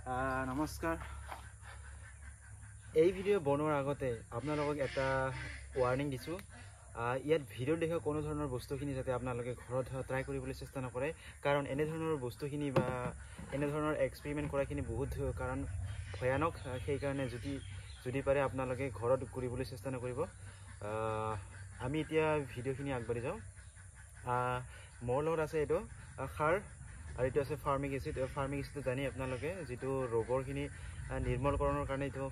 নমস্কাৰ। এই ভিডিঅ' বনোৱাৰ আগতে আপোনালোকক এটা ৱাৰ্ণিং দিছোঁ। ইয়াত ভিডিঅ' দেখা কোনো ধৰণৰ বস্তুখিনি যাতে আপোনালোকে ঘৰত ট্ৰাই কৰিবলৈ চেষ্টা নকৰে, কাৰণ এনেধৰণৰ বস্তুখিনি বা এনেধৰণৰ এক্সপেৰিমেণ্ট কৰাখিনি বহুত কাৰণ ভয়ানক। সেইকাৰণে যদি পাৰে আপোনালোকে ঘৰত কৰিবলৈ চেষ্টা নকৰিব। আমি এতিয়া ভিডিঅ'খিনি আগবাঢ়ি যাওঁ। মোৰ লগত আছে এইটো সাৰ আৰু এইটো আছে ফাৰ্মিক এচিড। ফাৰ্মিক এচিডটো জানি আপোনালোকে, যিটো ৰোগৰখিনি নিৰ্মূলকৰণৰ কাৰণে এইটো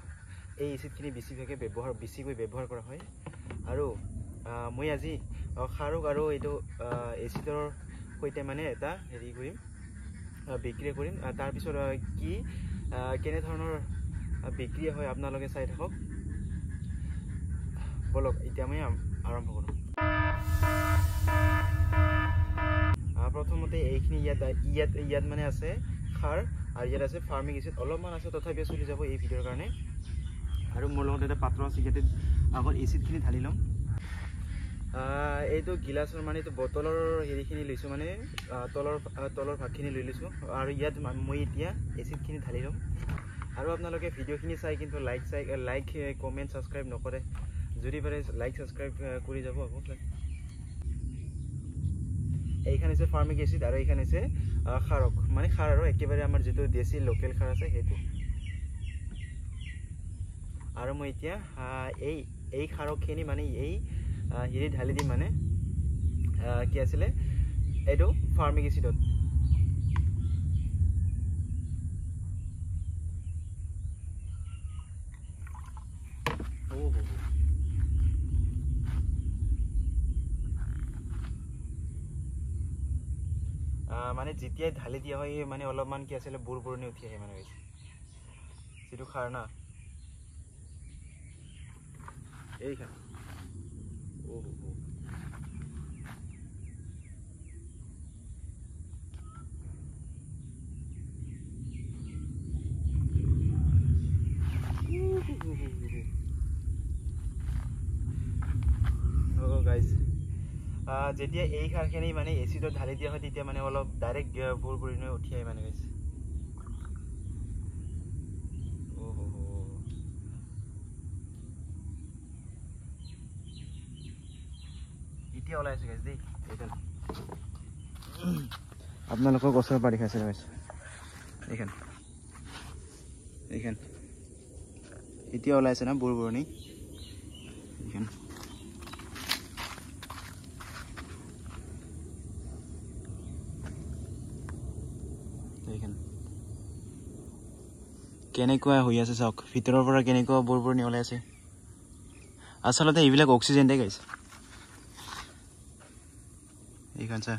এই এচিডখিনি বেছিভাগে বেছিকৈ ব্যৱহাৰ কৰা হয়। আৰু মই আজি খাৰক আৰু এইটো এচিডৰ সৈতে মানে এটা হেৰি কৰিম, বিক্ৰিয়া কৰিম। তাৰপিছত কি কেনেধৰণৰ বিক্ৰিয়া হয় আপোনালোকে চাই থাকক। ব'লক এতিয়া আমি আৰম্ভ কৰোঁ। প্ৰথমতে এইখিনি ইয়াত ইয়াত ইয়াত মানে আছে খাৰ আৰু ইয়াত আছে ফাৰ্মিক এচিড, অলপমান আছে তথাপিও চলি যাব এই ভিডিঅ'ৰ কাৰণে। আৰু মোৰ লগত এটা পাত্ৰ আছে, ইয়াতে আগত এচিডখিনি ঢালি ল'ম। এইটো গিলাচৰ মানে এইটো বটলৰ হেৰিখিনি লৈছোঁ, মানে তলৰ ভাগখিনি লৈ লৈছোঁ। আৰু ইয়াত মই এতিয়া এচিডখিনি ঢালি ল'ম। আৰু আপোনালোকে ভিডিঅ'খিনি চাই কিন্তু লাইক কমেণ্ট ছাবস্ক্ৰাইব নকৰে, যদি পাৰে লাইক ছাবস্ক্ৰাইব কৰি যাব। আকৌ এইখান হৈছে ফাৰ্মিক এচিড আৰু এইখান হৈছে খাৰক, মানে খাৰ আৰু একেবাৰে আমাৰ যিটো দেশী লোকেল খাৰ আছে সেইটো। আৰু মই এতিয়া এই খাৰকখিনি মানে এই হেৰি ঢালি দিম, মানে কি আছিলে এইটো ফাৰ্মিক এচিডত। মানে যেতিয়াই ঢালি দিয়া হয় মানে অলপমান কি আছিলে বুৰবুৰণি উঠি আহে, মানে যিটো খাৰ না এইখান। যেতিয়া এই খাৰখিনি মানে এচিডত ঢালি দিয়া হয় তেতিয়া মানে অলপ ডাইৰেক্ট বুৰবুৰণি উঠি আহে মানে গাইজ। এতিয়া ওলাই আছে গাইজ দেই, এইখন আপোনালোকক ওচৰৰ পৰা দেখাইছে গাইজ। এইখন এইখন এতিয়া ওলাই আছে না বুৰবুৰণি এইখন। কেনেকুৱা হৈ আছে চাওক, ভিতৰৰ পৰা কেনেকুৱা বুৰবুৰণি ওলাই আছে। আচলতে এইবিলাক অক্সিজেন দেই গাইজ। এইখন চা,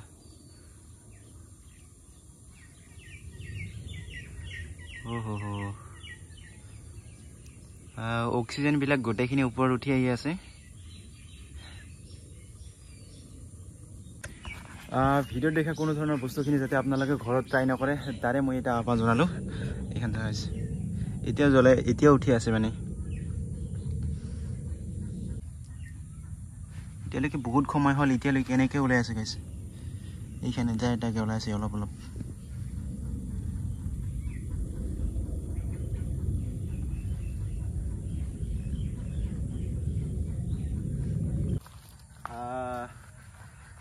অক্সিজেনবিলাক গোটেইখিনি ওপৰত উঠি আহি আছে। ভিডিঅ'ত দেখা কোনো ধৰণৰ বস্তুখিনি যাতে আপোনালোকে ঘৰত ট্ৰাই নকৰে তাৰে মই এটা আহ্বান জনালোঁ। এইখন হৈছে এতিয়া জ্বলাই, এতিয়া উঠি আছে মানে। এতিয়ালৈকে বহুত সময় হ'ল, এতিয়ালৈকে এনেকৈ ওলাই আছে গাইজ। এইখানে এটা এটাকৈ ওলাই আছে অলপ অলপ।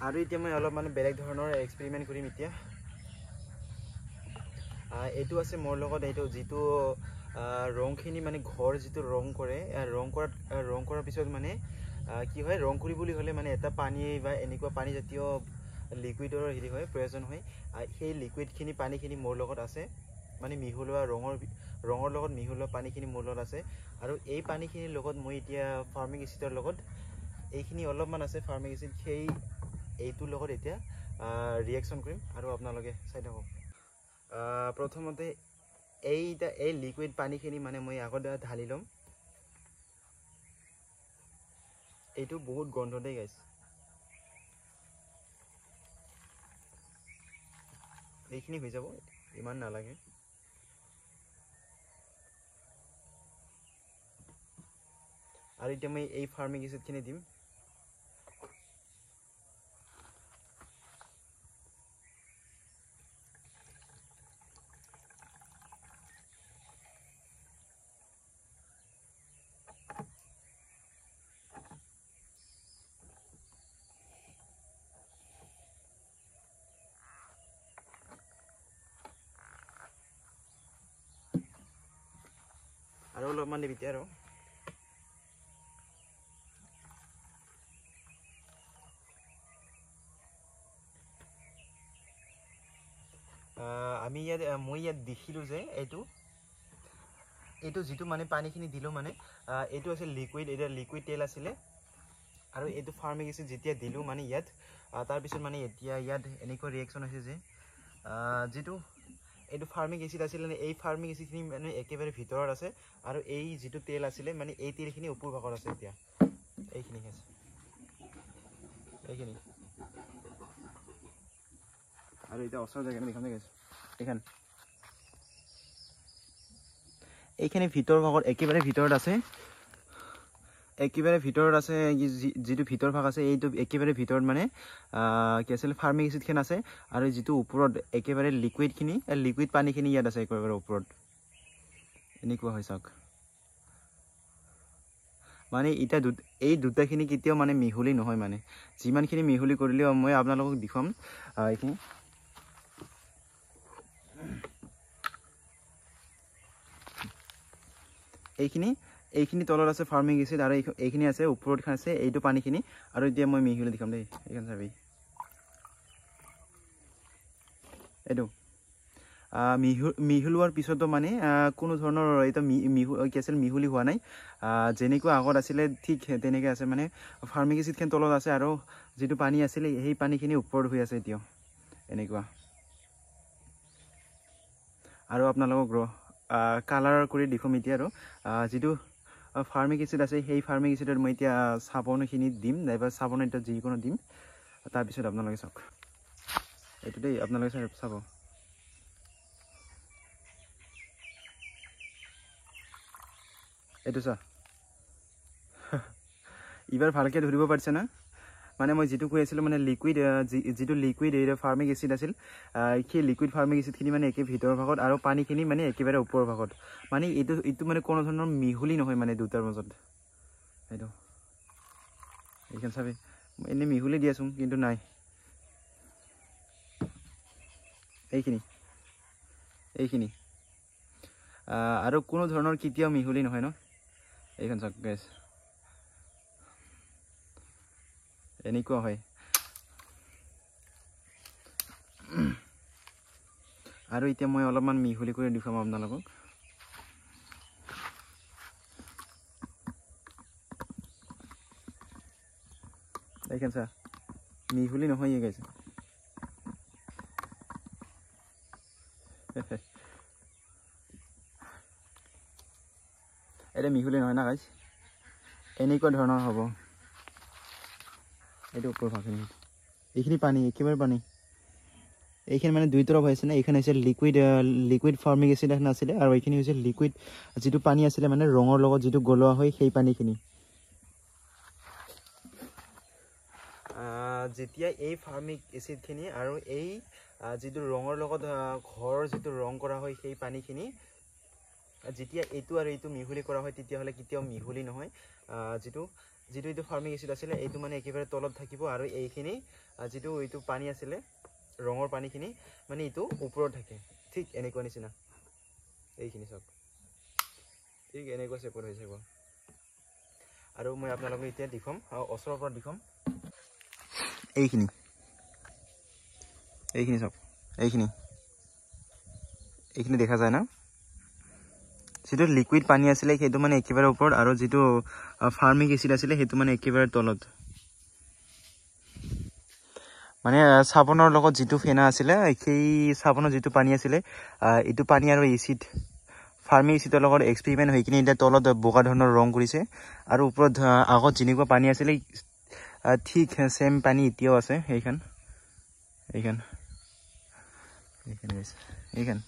আৰু এতিয়া মই অলপ মানে বেলেগ ধৰণৰ এক্সপেৰিমেণ্ট কৰিম এতিয়া। এইটো আছে মোৰ লগত, এইটো যিটো ৰংখিনি মানে ঘৰ যিটো ৰং কৰে, ৰং কৰাৰ পিছত মানে কি হয়, ৰং কৰিবলৈ হ'লে মানে এটা পানী বা এনেকুৱা পানীজাতীয় লিকুইডৰ হেৰি হয়, প্ৰয়োজন হয়। সেই লিকুইডখিনি পানীখিনি মোৰ লগত আছে, মানে মিহলোৱা ৰঙৰ লগত মিহলোৱা পানীখিনি মোৰ লগত আছে। আৰু এই পানীখিনিৰ লগত মই এতিয়া ফাৰ্মিক এচিডৰ লগত এইখিনি অলপমান আছে ফাৰ্মিক এচিড, সেই এইটোৰ লগত এতিয়া ৰিয়েকশ্যন কৰিম আৰু আপোনালোকে চাই থাকক। প্ৰথমতে এই লিকুইড পানীখিনি মানে মই আগত ঢালি ল'ম। এইটো বহুত গন্ধ দেই গাইজ। এইখিনি হৈ যাব, ইমান নালাগে। আৰু এতিয়া মই এই ফাৰ্মিক এচিডখিনি দিম। অলপমান দিম এতিয়া। আৰু আমি ইয়াত মই ইয়াত দেখিলোঁ যে এইটো এইটো যিটো মানে পানীখিনি দিলোঁ মানে এইটো আছিল লিকুইড, এতিয়া লিকুইড তেল আছিলে। আৰু এইটো ফাৰ্মিক এচিড যেতিয়া দিলোঁ মানে ইয়াত, তাৰপিছত মানে এতিয়া ইয়াত এনেকুৱা ৰিয়েকশ্যন হৈছে যে যিটো এইটো ফাৰ্মিক এচিড আছিলে মানে এই ফাৰ্মিক এচিডখিনি মানে একেবাৰে ভিতৰত আছে, আৰু এই যিটো তেল আছিলে মানে এই তেলখিনি ওপৰ ভাগত আছে। এতিয়া এইখিনি আছে, এইখিনি। আৰু এতিয়া ওচৰত জেগা দেখাম দেখিছোঁ, এইখন এইখিনি ভিতৰ ভাগত একেবাৰে ভিতৰত আছে, একেবাৰে ভিতৰত আছে। যিটো ভিতৰ ভাগ আছে এইটো একেবাৰে ভিতৰত মানে কি আছিলে ফাৰ্মিক এচিডখন আছে, আৰু যিটো ওপৰত একেবাৰে লিকুইডখিনি, লিকুইড পানীখিনি ইয়াত আছে একেবাৰে ওপৰত। এনেকুৱা হয় চাওক, মানে এতিয়া এই দুটাখিনি কেতিয়াও মানে মিহলি নহয়, মানে যিমানখিনি মিহলি কৰিলেও মই আপোনালোকক দেখুৱাম এইখিনি। এইখিনি এইখিনি তলত আছে ফাৰ্মিক এচিড, আৰু এইখিনি আছে ওপৰত আছে এইটো পানীখিনি। আৰু এতিয়া মই মিহলি দেখাম দেই, এইখন চাবি এইটো মিহলোৱাৰ পিছতো মানে কোনো ধৰণৰ এইটো কি আছিল মিহলি হোৱা নাই, যেনেকুৱা আগত আছিলে ঠিক তেনেকৈ আছে। মানে ফাৰ্মিক এচিডখন তলত আছে আৰু যিটো পানী আছিলে সেই পানীখিনি ওপৰত হৈ আছে এতিয়াও এনেকুৱা। আৰু আপোনালোকক কালাৰ কৰি দেখুৱাম এতিয়া। আৰু যিটো ফাৰ্মিক এচিড আছে সেই ফাৰ্মিক এচিডত মই এতিয়া চাবোনখিনি দিম, নাইবা চাবোন এতিয়া যিকোনো দিম, তাৰপিছত আপোনালোকে চাওক এইটো দেই, আপোনালোকে চাব। এইটো চা, এইবাৰ ভালকৈ ধৰিব পাৰিছে না? মানে মই যিটো কৈ আছিলোঁ মানে লিকুইড, যিটো লিকুইড এই ফাৰ্মিক এচিড আছিল, সেই লিকুইড ফাৰ্মিক এচিডখিনি মানে একে ভিতৰৰ ভাগত আৰু পানীখিনি মানে একেবাৰে ওপৰৰ ভাগত, মানে এইটো এইটো মানে কোনো ধৰণৰ মিহলি নহয় মানে দুটাৰ মাজত। এইটো এইখন চাবি, এনেই মিহলি দি আছোঁ কিন্তু নাই। এইখিনি এইখিনি আৰু কোনো ধৰণৰ কেতিয়াও মিহলি নহয় ন। এইখন চাওক গেছ, এনেকুৱা হয়। আৰু এতিয়া মই অলপমান মিহলি কৰি দেখুৱাম আপোনালোকক। এইখন চা, মিহলি নহয় গাইছে। এতিয়া মিহলি নহয় না গাইছ, এনেকুৱা ধৰণৰ হ'ব। এইটো ওপৰ ভাগখিনি, এইখিনি পানী, একেবাৰে পানী। এইখিনি মানে দুই তৰফ হৈছে না, এইখন হৈছে লিকুইড, লিকুইড ফাৰ্মিক এচিড এখন আছিলে, আৰু এইখিনি হৈছে লিকুইড যিটো পানী আছিলে মানে ৰঙৰ লগত যিটো গলোৱা হয় সেই পানীখিনি। যেতিয়া এই ফাৰ্মিক এচিডখিনি আৰু এই যিটো ৰঙৰ লগত ঘৰৰ যিটো ৰং কৰা হয় সেই পানীখিনি যেতিয়া এইটো আৰু এইটো মিহলি কৰা হয় তেতিয়াহ'লে কেতিয়াও মিহলি নহয়। যিটো যিটো এইটো ফাৰ্মিক এচিড আছিলে এইটো মানে একেবাৰে তলত থাকিব, আৰু এইখিনি যিটো এইটো পানী আছিলে ৰঙৰ পানীখিনি মানে এইটো ওপৰত থাকে, ঠিক এনেকুৱা নিচিনা। এইখিনি চাওক, ঠিক এনেকুৱা চেপত হৈ থাকিব। আৰু মই আপোনালোকক এতিয়া দেখুৱাম, ওচৰৰ পৰা দেখুৱাম। এইখিনি এইখিনি চাওক, এইখিনি এইখিনি দেখা যায় না? যিটো লিকুইড পানী আছিলে সেইটো মানে একেবাৰে ওপৰত, আৰু যিটো ফাৰ্মিক এচিড আছিলে সেইটো মানে একেবাৰে তলত। মানে চাবোনৰ লগত যিটো ফেনা আছিলে সেই চাবোনৰ যিটো পানী আছিলে এইটো পানী আৰু এচিড ফাৰ্মিক এচিডৰ লগত এক্সপেৰিমেণ্ট হৈ কিনে এতিয়া তলত বগা ধৰণৰ ৰং কৰিছে, আৰু ওপৰত আগত যেনেকুৱা পানী আছিলে ঠিক ছেম পানী এতিয়াও আছে। সেইখন এইখন এইখন এইখন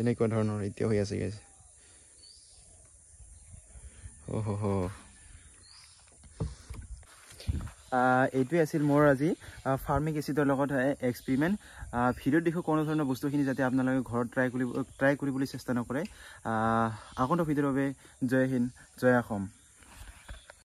এনেকুৱা ধৰণৰ এতিয়া হৈ আছে গাইজ। এইটোৱে আছিল মোৰ আজি ফাৰ্মিক এচিডৰ লগত এক্সপেৰিমেণ্ট। ভিডিঅ'ত দেখো কোনো ধৰণৰ বস্তুখিনি যাতে আপোনালোকে ঘৰত ট্ৰাই কৰিবলৈ চেষ্টা নকৰে। আগন্তুক ভিডিঅ'ৰ বাবে জয় হিন্দ, জয় অসম।